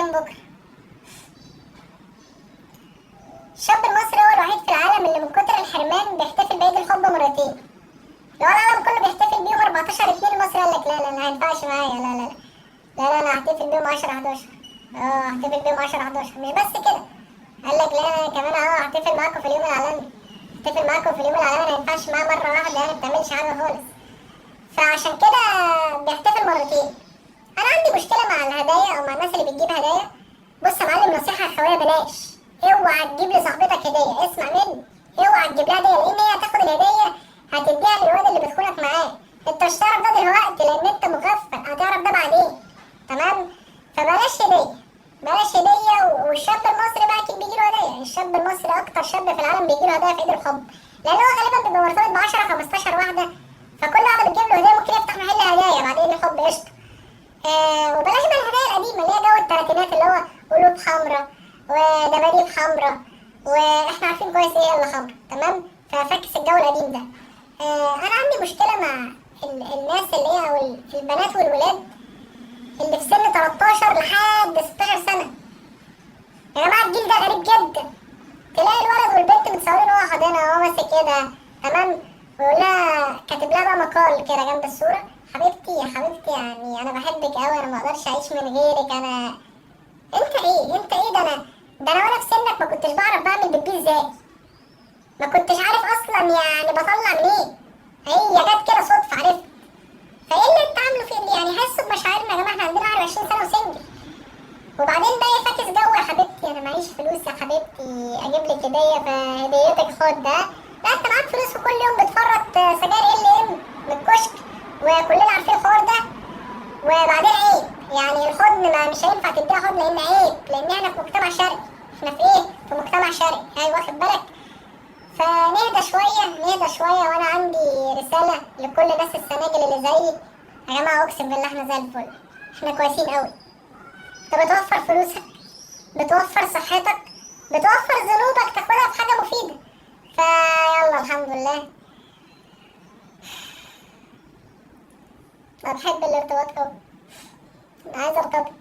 عشان بكره. الشاب المصري هو الوحيد في العالم اللي من كتر الحرمان بيحتفل بعيد الحب مرتين. لو العالم كله بيحتفل بيهم 14/2، المصري قال لك لا لا لا، ما ينفعش معايا، لا لا لا لا لا، هحتفل بيهم 10/11. هحتفل بيهم 10/11. مش بس كده، قال لك لا انا كمان هحتفل معاكم في اليوم العالمي، هحتفل معاكم في اليوم العالمي، ما ينفعش معاه مرة واحدة يعني، ما بتعملش حاجة خالص. فعشان كده بيحتفل مرتين. انا عندي مشكلة مع الهدايا او مع الناس اللي بتجيب هدايا. بص يا معلم، نصيحة اخويه، بلاش، اوعى تجيب لصاحبتك هديه، اسمع مني، اوعى تجيب لها هديه، لان هي هتاخد الهدية هتديها للواد اللي بتخونك معاه. انت مش هتعرف ده دلوقتي لان انت مغفل، هتعرف ده بعدين، تمام؟ فبلاش هديه، بلاش هديه. والشاب المصري بقى اكيد بيجيله هدايا. الشاب المصري اكتر شاب في العالم بيجيله هدايا في عيد الحب، لان هو غالبا بيبقى مرتبط ب 10 15 واحدة، فكل واحدة بتجيب له هديه ممكن يفتح محل هدايا بعد عيد الحب، قشطه. وبلاش بقى الهدايا القديمة اللي هي جو التلاتينات، اللي هو قلوب حمراء ودباديب حمراء، واحنا عارفين كويس ايه اللي حمراء، تمام؟ ففكس الجو القديم ده. انا عندي مشكلة مع الناس اللي هي او البنات والولاد اللي في سن 13 لحد 16 سنة. يا جماعة الجيل ده غريب جدا، تلاقي الولد والبنت متصورين وهو حاضنها وهو ماسك ايدها، تمام؟ ويقول لها، كاتب لها بقى مقال كده جنب الصورة، حبيبتي يا حبيبتي يعني انا بحبك قوي، انا ما اقدرش اعيش من غيرك، انا انت ايه، انت ايه ده، انا ده انا وانا في سنك ما كنتش بعرف بعمل بيبي ازاي، ما كنتش عارف اصلا يعني بطلع منين، هي جت كده صدفة عرفت. فايه اللي انت عامله في يعني؟ حسوا بمشاعرنا يا جماعة، احنا عندنا 21 سنة و single. وبعدين بقى ايه فاكس جو يا حبيبتي، انا معيش فلوس يا حبيبتي اجيب لك هديه، فهديتك خد ده. لا انت معاك فلوس وكل يوم بتفرط سجاير ال ام من الكشك، وكلنا عارفين الحوار ده. وبعدين عيب يعني، الحضن ما مش هينفع تديها حضن، لان عيب، لان احنا في مجتمع شرقي، احنا في ايه، في مجتمع شرقي، هاي واخد بالك؟ فنهدى شوية، نهدى شوية. وانا عندي رسالة لكل الناس السناجل اللي زيي، يا جماعة اقسم بالله احنا زي الفل، احنا كويسين قوي. انت بتوفر فلوسك، بتوفر صحتك، بتوفر ذنوبك، تاخدها في حاجة مفيدة. فيلا الحمد لله. انا بحب الارتباط قوي، انا عايز ارتبط.